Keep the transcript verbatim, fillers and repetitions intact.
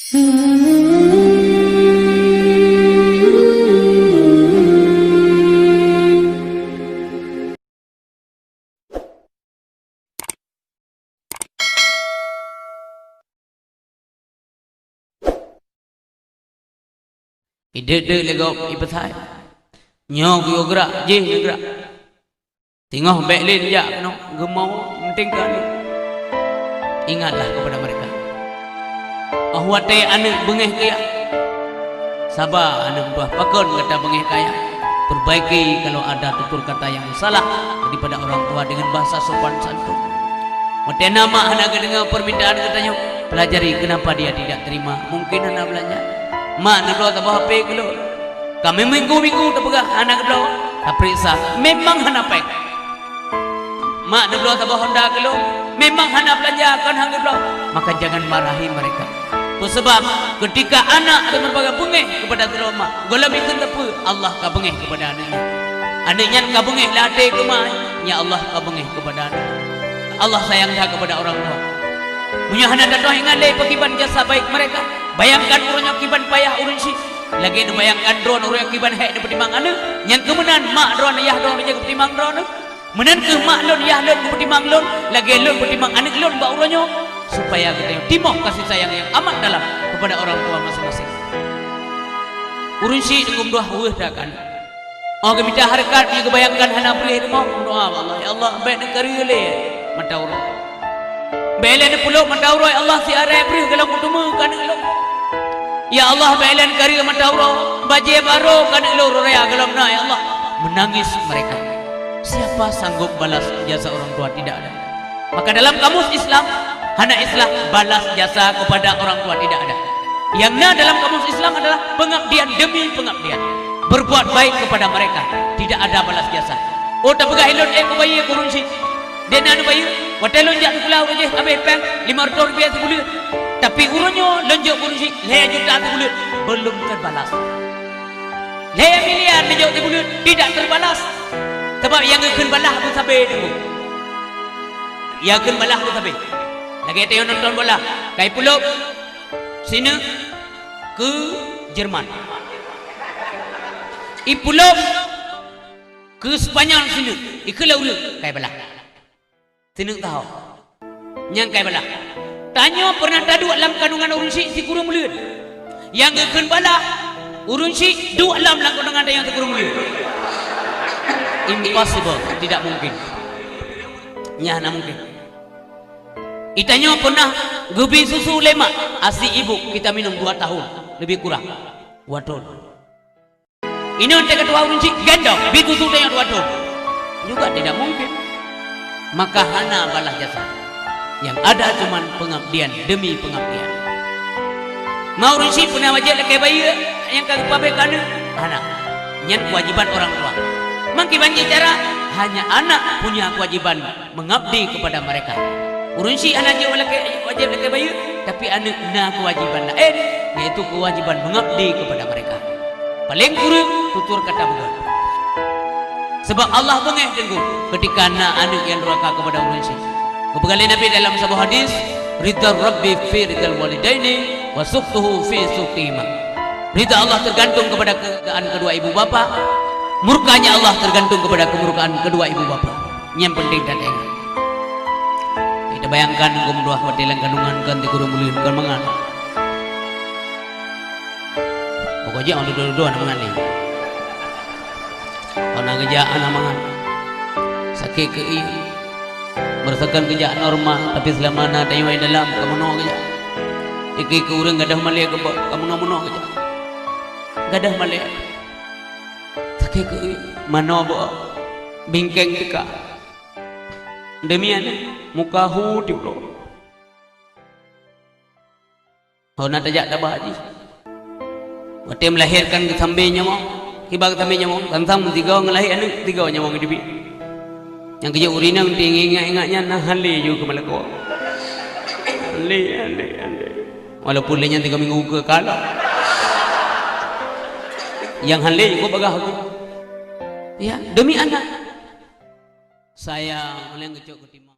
Ideuek-deuek lé gob ipeusai. Nyoe geuyue geurak, jih neugeurak. Singoh bék lé neujak keunoe, geumoe meunting keu aneuk. Ingatlah kepada mereka. Óh watée aneuk beungéh keu yah, saba aneuk meutuah, pakon gata beungéh keu ayah. Perbaiki kalau ada tutur kata yang salah daripada orang tua dengan bahasa sopan santun. Watée na mak hana geudeungoe permintaan geutanyoe, pelajari kenapa dia tidak terima. Mungkin hana beulanja. Mak, neubloe saboh H P keu lôn. Ka miminggu-minggu tapeugah hana geubloe, taperiksa, memang hana péng. Mak, neubloe saboh Honda keu lôn, memang hana beulanja, kon han geubloe. Maka jangan marahi mereka. Peue sabab, ketika anak teumeubagaih beungéh kepada sidroe mak, gohlom ikheun teupeu Allah ka beungéh kepada aneuk nyan. Aneuk nyan ka beungéh lam até keu mak, nyan Allah ka beungéh kepada aneuk. Allah sayang that kepada orang tua. Meunyoe hana tatoh ingat lé pakriban jasa baik mereka, bayangkan uroe nyoe kiban payah ureuëng syiek. Lagée neubayangkan droe uroe nyoe kiban hék neupeutimang aneuk, nyan keuh meunan mak droe, yah droe jeuet geupeutimang droe. Meunan kheueh mak lôn, yah lôn geupeutimang lôn, lagée lôn peutimang aneuk lôn bak uroe nyoe, supaya geutanyoe timoh kasih sayang nyang amat dalam kepada orang tua masing-masing. Ureuëng syiek teungoh meudoá weueh that kan. Óh geumita hareukat, geubayangkan hana breueh rumoh, meudoá bak Allah, "Ya Allah, bék neukeureu lé mata uroe. Bék lé neupulop mata uroe, ya Allah, siat breueh gohlom kuteumé keu aneuk lôn. Ya Allah, bék lé neukeureu mata uroe, bajée barô keu aneuk lôn raya gohlom na, ya Allah." Menangis mereka. Siapa sanggup balas jasa orang tua? Tidak ada. Maka dalam kamus Islam, hana istilah balas jasa kepada orang tua, tidak ada. Yang na dalam kamus Islam adalah pengabdian demi pengabdian. Berbuat baik kepada mereka, tidak ada balas jasa. Oh, tapeugah ilôn ék kubayeue keu ureuëng syiek. Dek na neubayeue, watée lôn jak sikula uroe jih habéh péng lima ratus rupiah sibuleuen. Tapi uroe nyoe lôn jok keu ureuëng syiek lhée juta sibuleuen, belum terbalas. Lhée miliar neujok sibuleuen, tidak terbalas. Sabab nyang geukheun balah beusabe teungku. Nyang geukheun balah beusabe. Lagée tanyoe nonton bola, ka ipulop sineuk keu Jerman. Ipulop keu Spanyol sineuk, ikheun lé ureuëng, ka ibalah. Sineuk taho. Nyang ka ibalah. Tanyoe pernah taduek lam kandungan ureuëng syiek sikureueng buleuen. Nyang geukheun balah, ureuëng syiek duek lam, lam kandungan tanyoe sikureueng buleuen. Impossible, tidak mungkin. Nyan hana mungkin. Itanyoe pernah geubi susu lé mak, asi ibu kita minum dua tahun, lebih kurang. Waduh. Inong teuka tuha ureuëng syiek gendong, bi tutu tanyoe dua thon. Juga tidak mungkin. Maka hana balah jasa. Yang ada cuman pengabdian demi pengabdian. Ma ureuëng syiek pernah wajéb lakée bayeue nyang ka geupabéh keu aneuk? Hana. Nyan kewajiban orang tua. Mangkiban jih cara, hanya anak punya kewajiban mengabdi kepada mereka. Ureuëng syiek hana jeuet lakée, wajéb lakée bayeue, tapi aneuk na kewajiban laén, yaitu kewajiban mengabdi kepada mereka. Paleng kureueng tutur kata beugöt. Sebab Allah beungéh teungku ketika na aneuk nyang duraka kepada ureuëng syiek. Geupeugah lé Nabi dalam saboh hadis, "Ridha Rabbi fi ridhal walidaini wa sukhtuhu fi sukhthihima." Ridha Allah tergantung kepada keridhaan kedua ibu bapa, murkanya Allah tergantung kepada kemurkaan kedua ibu bapa. Nyang penting that ingat. Kita bayangkan geumeudua watée lam kandungan kan di gureueng buleuen kan mangat. Pokok jih orang dua-dua nak mangat ni. Orang geujak anak mangat. Sakét keu ié. Merasakan geujak normal, tapi selama na tanyoe dalam kamoe noe geujak. Iki keu ureuëng gadoh malée keu bak kamoe noe-noe geujak. Gadoh malée. Sakét keu manoe bak bingkeng teuka. Demi aneuk muka hu tiep lom. Ho na tajak tabah jih. Watée melahirkan geusambé nyawong, kiban geusambé nyawong, sang-sang meusigoe ngeulahé aneuk sigoe nyawong jiteubiet. Nyang geujok ureuëng inong teuingat-ingat nyan na hale ju keu malako. Hale, hale, hale. Walaupun lé nyan tiga minggu keu kalon. Nyang hale ju keu bagah tu. Ya, demi anak. Sayang, uleng geucok keu timang.